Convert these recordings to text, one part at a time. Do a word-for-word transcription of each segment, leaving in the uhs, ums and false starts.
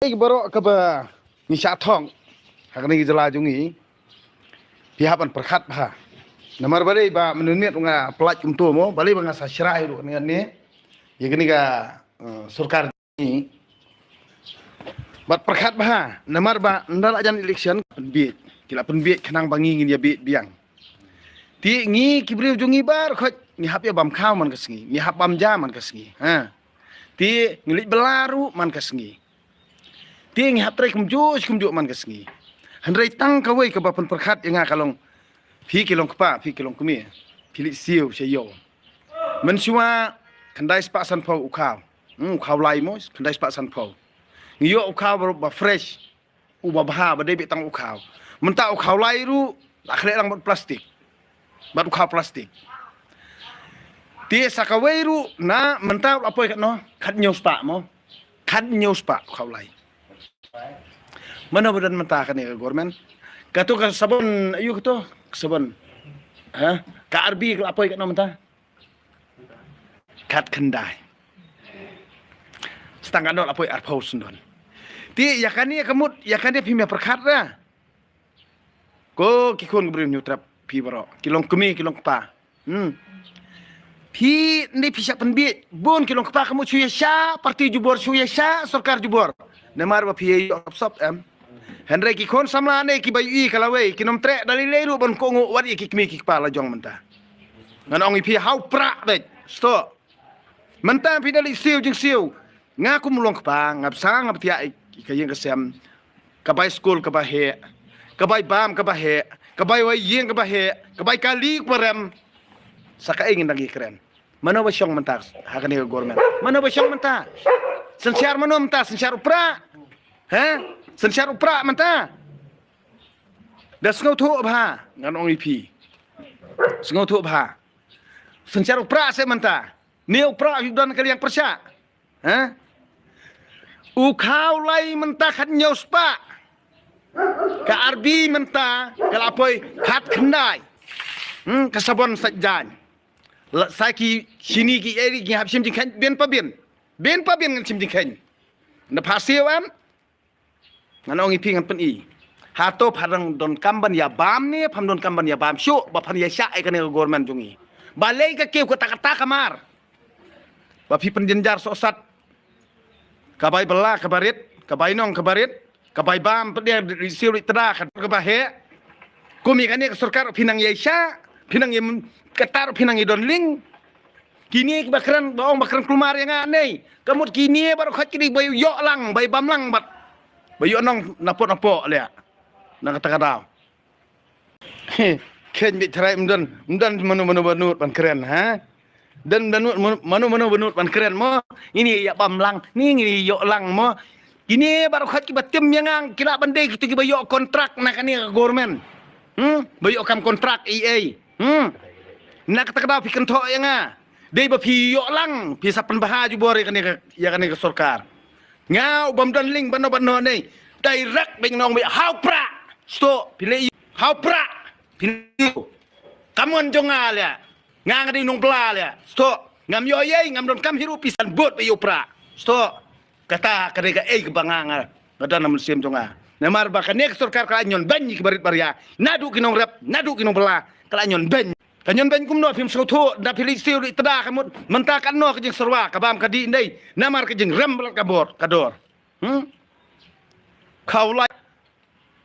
Ki baroh kaba ngi shah thok ha kane ka jylla jong ngi, phi hap ban pyrkhat bha. Namar balei ba mynmiet nga pyllait kumto mo, balei ba nga sa shrai ruh kane, kane ïa kane ka, eh, sorkar jong ngi. Bad pyrkhat bha, namar ba ynda la jan election pynbiej, ki la pynbiej khnang ba ngi ngin ïa biej biang. Te ngi ki briew jong ngi baroh khoit ngi hap ïa bam khaw man ka sngi, ngi hap bam ja man ka sngi, ha. Te ngi leit bylla ruh man ka sngi. Te ngi hap trei kumjuh kumjuh man ka sngi. Hynrei tang kawei kaba pynpyrkhat ïa nga ka long, phi ki long kpa, phi ki long kmie, phi leit siew sha ïew. Mynshuwa khyndai spah sanphew u khaw. Hmm, u khaw lai mo, khyndai spah sanphew. Ngi ïoh u khaw ba, ba fresh, uba bha, ba dei beit tang u khaw. Mynta u khaw lai ruh la khleh lang bad plastik, bad u khaw plastik. Te sa kawei ruh na mynta u la poi katno, khathynñiew spah mo, khathynñiew spah u khaw lai. Mano ba don mynta kane ka government? Kato ka sabon, aïu kato ka sabon, ha? Ka Arbi ka la poi katno mynta? Khatkhyndai. Sa tang katno la poi, arphew sendon. Te ïa kane ka mut, ïa kane phim ïa pyrkhat ra. Ko ki khun ki briew Hynñiewtrep, phi baroh, ki long kmie, ki long kpa. Hmm. Phi, ynda phi shah pynbiej, bun ki long kpa ka mut shu ïa shah parti jubor, shu ïa shah sorkar jubor. Namar ba phi ïoh sop sop, em. Hynrei ki khun samla ne kiba ïohi ka lawei, kin ym treh da lei lei ruh ban kohnguh wat ïa ki kmie ki kpa la jong mynta. Ngan ong ïa phi, ha u prah beit, stop. Mynta phi da leit siew jingsiew. Nga kum u long kpa, nga bsa nga btiah ïa ka ïing ka sem. Ka bai skul kaba heh, ka bai bam kaba heh, ka bai wai ïing kaba heh, ka bai kali kaba rem. Sa kaei ngin dang ïakren? Mano ba shong mynta ha kane ka government? Mano ba shong mynta? Synshar mano mynta? Synshar u prah. He? Synshar u prah mynta. Da sngewthuh bha, ngan ong ïa phi. Sngewthuh bha. Synshar u prah seh mynta. Ne u prah u don ka liang pyrshah. Ha? U khaw lai mynta khathynñiew spah. Ka Arbi mynta ka la poi khatkhyndai. Hmm, ka sabon sait jaiñ. La sa ki shini ki eri ki hap shim jingkheiñ, bien pa bien. Bien pa bien ngan shim jingkheiñ. Na pha siew em. Ngan ong ïa phi, ngan pyni. Hato pha dang donkam ban ïa bam ne pham donkam ban ïa bam shuh ba phan ïa shah ïa kane ka government jong ngi? Balei ka kiew kata kata ka mar? Ba phi pynjynjar sohsat. Ka bai bylla kaba rit, ka bai nong kaba rit, ka bai bam pyndiang, ri siew ri tda, ka dor kaba heh. Kum ïa kane ka sorkar phi nang ïa shah, phi nang ïa, kata phi nang ïa don lieng. Kine kiba kren, ba ong ba kren kulmar ïa nga nei. Ka mut kine baroh khoit ki dei ba ïoh lang, ba bam lang bad ba ïoh nong napoh napoh leh. Na kata ka daw. Khein beit tharai ym don, ym don mano mano ba nud ban kren, ha? Don, don mano mano ba nud ban kren mo. Ini ïa bam lang, ni ngi ïoh lang mo. Kine baroh khoit kiba tim ïa nga ki lah ban dei kito kiba ïoh kontrak na kane ka government. Hmm? Ba ïoh kam kontrak ei ei. Hmm. Na kata ka daw phi kynthoh ïa nga. Dei ba phi ïoh lang, phi sa pynbha jubor ïa kane ka, ïa kane ka sorkar. Nga u bym don lieng bano bano nei. Direct beit nga ong beit ha u prah. Stop, phi leh ïa u. Ha u prah. Phi leh ïa u. Kam ngan jong nga leh. Nga nga dei nongbylla leh. Stop. Ngam ïoh ei, ngam donkam hi ruh, phi san bud beit ïa u prah. Stop. Kata ka dei kaei kaba nga nga nga don ha mynsiem jong nga. Namar ba kane ka sorkar ka la ñion beiñ ïa ki barit baria. Naduh ki nongrep, naduh ki nongbylla, ka la ñion beiñ. Ka ñion beiñ kumno, phim sngewthuh, da phi leit siew leit tda ka mut. Mynta katno ka jingsyrwa, ka bam ka dih ndei. Namar ka jingrem bad ka bor, ka dor. Hmm? Khaw lai.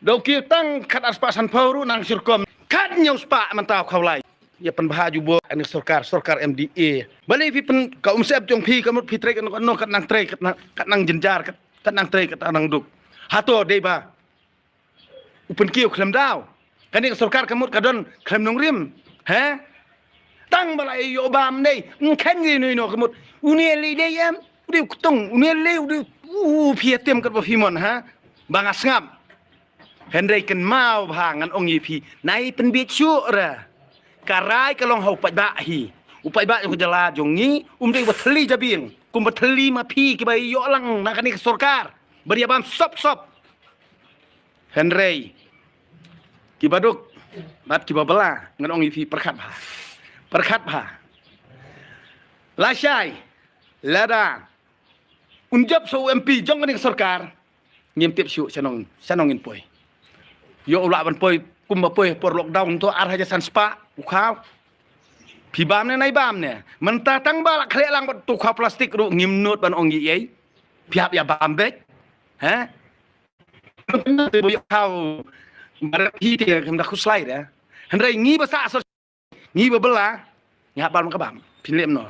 Da u kiew tang khatar spah sanphew ruh nang syrkom. Khathynñiew spah mynta u khaw lai. Ïa pynbha jubor ane sorkar, sorkar M D A. Balei phi pyn, ka umsyep jong phi ka mut phi trei katno katno, kat nang trei, kat nang, kat nang jynjar, kat, kat nang trei, kat nang duk. Hato dei ba u pynkiew khlem daw? Kane ka sorkar ka mut ka don khlem nongrim. He? Tang ba la ïoh bam dei. Ngin khein ïa uno uno ka mut. Une lei dei em. U dei u ktung. Une lei u dei. U phi ïa tem kat ba phi mon, ha? Ba nga sngap. Hynrei kynmaw bha, ngan ong ïa phi, nai pynbiej shuh re. Ka rai ka long ha u paidbah hi. U paidbah jong ka jylla jong ngi um dei ba thylli jabieng, kum ba thylli ma phi kiba ïoh lang na kane ka sorkar. Ba ïa bam sop sop. Hynrei kiba duk bad kiba bylla, ngan ong ïa phi, pyrkhat bha. Pyrkhat bha. Lashai lada un jop sa u M P jong kane ka sorkar, Ngim tip shuh sha nong, sha nong ngin poi. Ïoh u lah ban poi, kumba poi por lockdown to ar hajar san spah u khaw. Phi bam ne nai bam ne. Mynta tang ba la khleh lang bad uto u khaw plastik ruh ngim nud ban ong ei ei. Phi hap ïa bam beit. He? Te ba ïoh khaw. Mar phi te kam da khuslai de. Hynrei ngi ba sah sor, ngi ba bylla, ngi hap bam ka bam. Phin leh kumno?